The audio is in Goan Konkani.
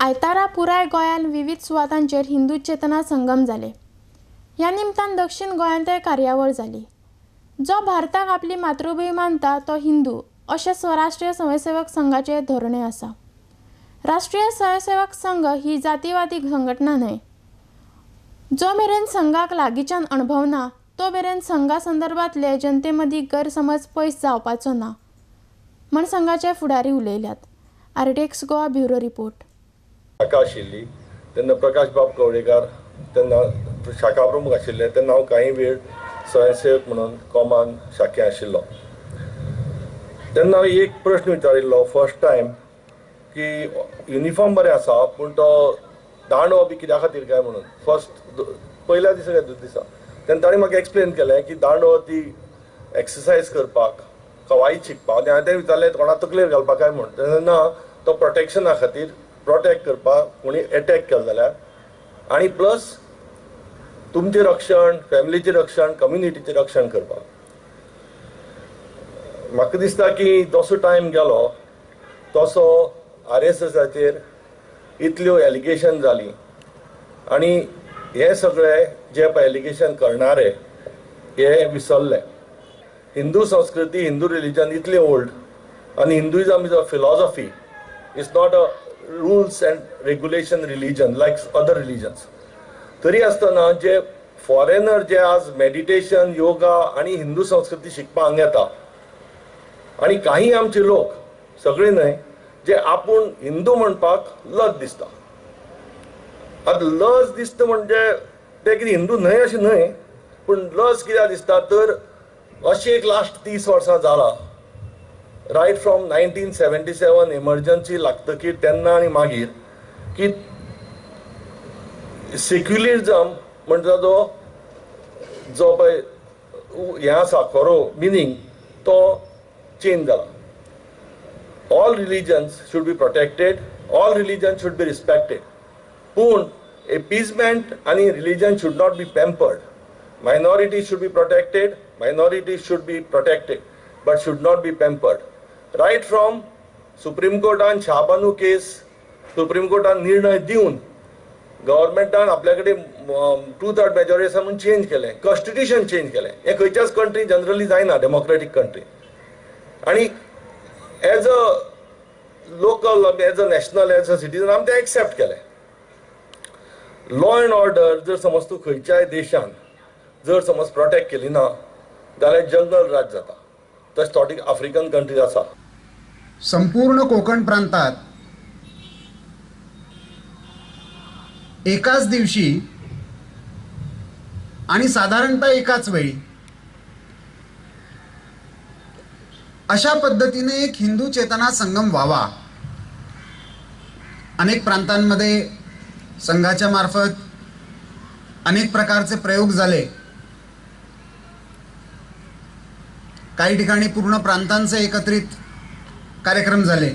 आयतारा पुराय गोंयांत विविध सुवातांचेर हिंदू चेतना संगम जाले. ह्या निमतान दक्षिण गोंयांतय कार्यावळ जाली. जो भारताक आपली मातृभूंय मानता तो हिंदू अशें स्वराष्ट्रीय स्वयंसेवक संघाचे धोरणे आसा. राष्ट्रीय स्वयंसेवक संघ ही जातीवादी संघटना न्हय. जो मेरेन संघाक लागींच्यान अणभवना तो मेरेन संघा संदर्भातले जनते मदीं गैरसमज पयस जावपाचो ना म्हण संघाचे फुडारी उलयल्यात. RTX Goa bureau report. शाखा आशिल्ली तेन्ना प्रकाश बाब कवळेकार तेन्ना शाखा प्रमुख आशिल्ले, तेन्ना हांव कांय वेळ स्वयंसेवक म्हणून कॉमान शाखे आशिल्लो. तेन्ना एक प्रश्न विचारिल्लो फर्स्ट टायम की युनिफॉर्म बरें आसा पूण तो दांडो बी कित्या खातीर काय म्हणून फर्स्ट पयल्या दिसा काय दुसऱ्या दिसा तेन्ना ताणें म्हाका एक्सप्लेन केलें की दांडो ती एक्सरसायज करपाक कवायत शिकपाक. आनी हांवें तें विचारलें कोणा तकलेर घालपाक काय म्हूण, तेन्ना ना, तो प्रोटेक्शना खातीर प्रोटेक्ट करपाक कोणी एटॅक केलो जाल्यार, आनी प्लस तुमचें रक्षण, फॅमिलीचें रक्षण, कम्युनिटीचें रक्षण करपाक. म्हाका दिसता की जसो टायम गेलो तसो आरएसएसाचेर इतल्यो एलिगेशन जाली आनी हे सगळे जे पळय एलिगेशन करणारे हे विसरले. हिंदू संस्कृती, हिंदू रिलीजन इतलें ओल्ड आनी Hinduism is a philosophy, it's not a rules and regulation religion like other religions. तरी आसतना जे फॉरेनर जे आज मेडिटेशन, योगा आनी हिंदू संस्कृती शिकपाक हांगा येता आनी काही आमचे लोक, सगळे न्हय, जे आपूण हिंदू म्हणपाक लज दिसता. आतां लज दिसता म्हणजे ते कितें हिंदू न्हय अशें न्हय, पूण लज कित्याक दिसता तर अशें एक लास्ट 30 वर्सां जाला, रायट फ्रॉम 1977 एमर्जन्सी लागतकीर तेन्ना आनी मागीर की सेक्युलरिजम म्हणटा तो जो पळय हें आसा खरो मिनींग तो चेंज जाला. All religions should be protected, all religions should be respected. पूण appeasement आनी religion should not be pampered. Minorities should be protected, minorities should be protected, but should not be pampered. Right from Supreme Courtan Shah Bano case, Supreme Courtan निर्णय दिवन गव्हर्मेंटान आपल्या कडेन 2/3 मेजॉरिटी आसा म्हणून चेंज केलें, कॉन्स्टिट्यूशन चेंज केलें. हें खंयच्याच कंट्री जनरली जायना, डेमोक्रेटीक कंट्री. आनी as a local, as a national, as a citizen आमी तें एक्सेप्ट केलें. लॉ एंड ऑर्डर जर समज तूं खंयच्याय देशान जर समज प्रोटेक्ट केली ना जाल्यार जंगल राज जाता. तशें थोडी आफ्रिकन कंट्रीज आसा. संपूर्ण कोकण प्रांतात एकाच दिवशी आणि साधारणतः एकाच वेळी अशा पद्धतीने एक हिंदू चेतना संगम व्हावा. अनेक प्रांतांमध्ये संघाच्या मार्फत अनेक प्रकारचे प्रयोग झाले. काही ठिकाणी पूर्ण प्रांतांचे एकत्रित कार्यक्रम झाले.